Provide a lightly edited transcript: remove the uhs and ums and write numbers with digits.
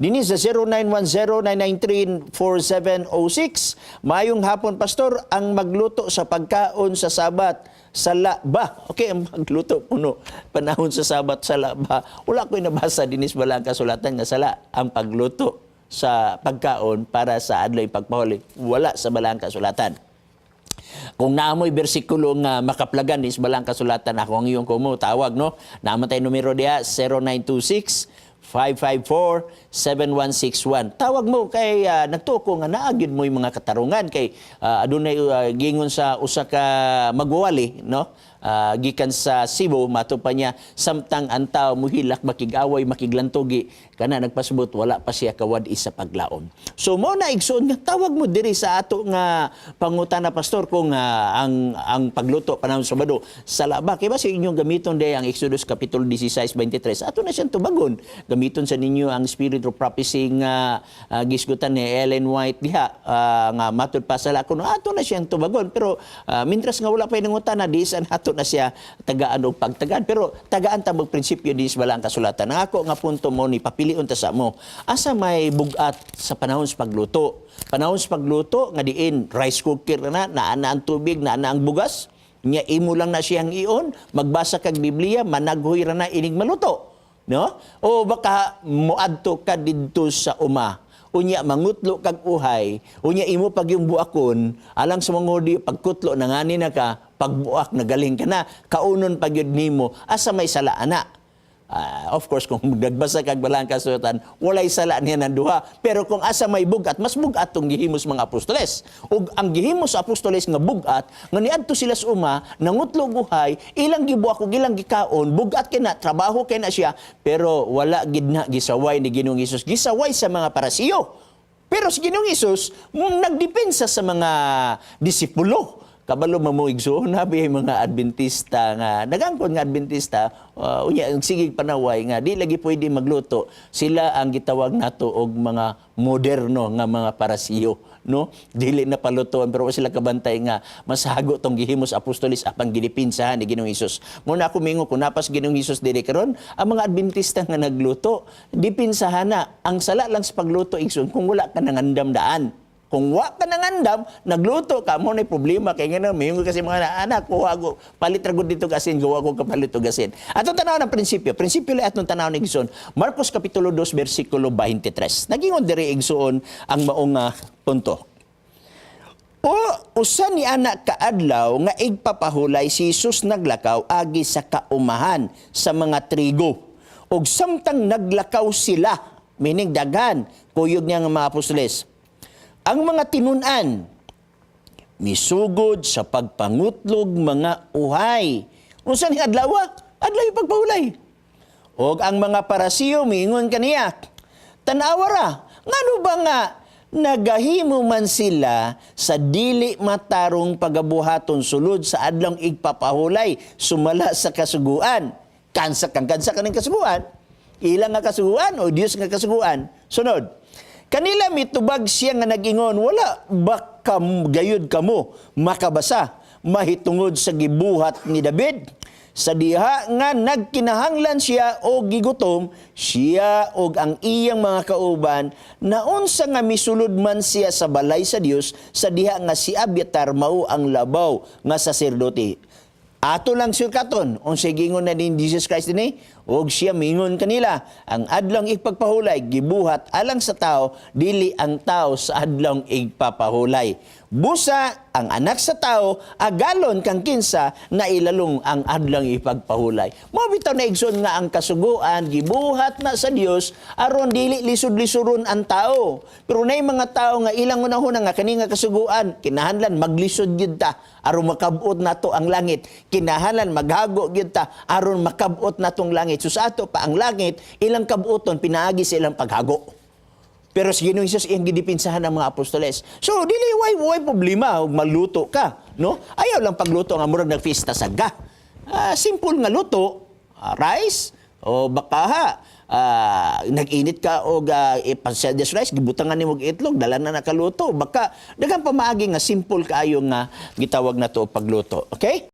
Dinhi sa 0910-993-4706. Maayong hapon, Pastor, ang magluto sa pagkaon sa Sabat, sala ba? Okay, ang magluto puno panahon sa Sabat, sala ba? Wala ko'y nabasa dinhi sa Balaang Kasulatan nga sala ang pagluto sa pagkaon para sa Adlaw Pagpahulay. Wala sa Balaang Kasulatan. Kung naa moy bersikulo nga makaplagan sa Balaang Kasulatan, ako ang iyong kumo tawag, no. Naa man tay numero diha, 0926 554 7161. Tawag mo kay nagtuo ko nga naa gyud mo mga katarungan kay adunay gingon sa usa ka magwawali, no? Gikan sa Cebu, mato pa niya, samtang ang tao muhilak, makig-away, makiglantugi kana, nagpasabot wala pa siya kawad sa paglaom. So mo na, igsoon, nga tawag mo diri sa ato nga pangutana, "Pastor, kung ang pagluto panahon sa Sabado, sala ba?" Kay ba sa inyong gamiton day ang Exodus kapitulo 16:23, ato na siyang tubagon. Gamiton sa ninyo ang Spirit of Prophecy nga gisgutan ni Ellen White diha nga matud pa sala kuno, ato na siyang tubagon. Pero mintras nga wala pa nangutana, di san ato na siya tagaan og pagtagaan, pero tagaan ta og prinsipyo di sa Balaang Kasulatan. Ang ako nga punto mo ni papilion ta sa mo asa may bugat sa panahon sa pagluto. Panahon sa pagluto nga diin rice cooker na, naa na ang tubig, naa na ang bugas nya, imo lang na siyang ion, magbasa kag Biblia, managhoy ra na inig maluto, no? O baka moadto ka didto sa uma, unya mangutlo kag uhay, unya imo pag yung buakon alang sa mga di pagkutlo, nangani na ka, pagbuak nagaling ka na, kaunon pag yun nimo. Asa may sala ana? Of course, kung nagbasa kag Balaang Kasulatan, walay sala niya ng duha. Pero kung asa may bugat, mas bugat tong gihimos mga apostoles. Ug ang gihimos sa apostoles nga bugat, nga niadto sila sa uma, nangutlog uhay, ilang gibuak ug ilang gikaon, bugat kay na, trabaho kay na siya, pero wala gid na gisaway ni Ginoong Hesus. Gisaway sa mga Parasiyo. Pero si Ginoong Hesus, nagdepensa sa mga disipulo. Kabalo mo, igsoon, nabi mga Adventista nga nagangkon nga Adventista, unya ang sige panaway nga di lagi pwede magluto. Sila ang gitawag nato og mga moderno nga mga Parasiyo, no? Dili na palutoan, pero wa sila kabantay nga mas hago tong gihimos apostolis apan gidipinsahan ni Ginoong Hesus. Muna ako mingo, kung napas Ginoong Hesus diri karon, ang mga Adventista nga nagluto, dipinsahan na. Ang sala lang sa pagluto, igsoon, kung wala ka nangandam daan. Kung wa ka nangandam, nagluto ka, mo na problema. Kay nga may kasi mga anak, kuha ko, palit ra gud dito asin, gawa ko kapalit og asin. Atong tanaw ng prinsipyo. Prinsipyo lang atong tanaw ni igsoon. Marcos Kapitulo 2, versikulo 23. Nagingon diri, igsoon, ang maong punto. O usa ni ana kaadlaw nga igpapahulay, si Jesus naglakaw agi sa kaumahan sa mga trigo. Ug samtang naglakaw sila, meaning daghan, kuyog niya nga mga apostoles, ang mga tinun-an misugod sa pagpangutlog mga uhay. Unsa ni adlaw? Adlaw pagpahulay. Og ang mga Parasiyo miingon kaniya, "Tanawa ra, ngano ba nga nagahimo man sila sa dili matarong pagabuhaton sulod sa Adlong Igpapahulay sumala sa kasuguan?" Kansa kang kansa kaning kasuguan? Ilang nga kasuguan o Dios nga kasuguan? Sunod. Kanila mitubag siya nga nag-ingon, "Wala ba kam, gayud kamo makabasa mahitungod sa gibuhat ni David? Sa diha nga nagkinahanglan siya o gigutom, siya og ang iyang mga kauban, naunsa nga misulod man siya sa balay sa Dios sa diha nga si Abiatar mao ang labaw nga saserdote." Ato lang sirkaton, unsay gingon na din Jesus Christ dinhi, ug siya mingon kanila, ang Adlong Igpagpahulay gibuhat alang sa tao, dili ang tao sa Adlong Igpapahulay. Busa ang Anak sa Tao agalon kang kinsa na ilalong ang Adlong Ipagpahulay. Mo bitaw na, igsoon, nga ang kasuguan gibuhat na sa Dios aron dili lisod-lisuron ang tao. Pero nay mga tao nga ilang unahuna nga kani nga kasuguan kinahanglan maglisod gyud ta aron makabot nato ang langit. Kinahanglan maghago gyud ta aron makabot natong langit. So sa ato pa ang langit ilang kabuton pinaagi sa ilang paghago. Pero si Ginoong Hesus iyang gidipinsahan ng mga apostoles. So dili way problema og maluto ka, no? Ayaw lang pagluto nga murag nagfiesta sa ga. Simple nga luto, rice o baka ha, nag-init ka og ipansades rice, gibutangan nimo og itlog, dala na nakaluto. Baka daghang pamaagi nga simple kaayo nga gitawag na to og pagluto. Okay?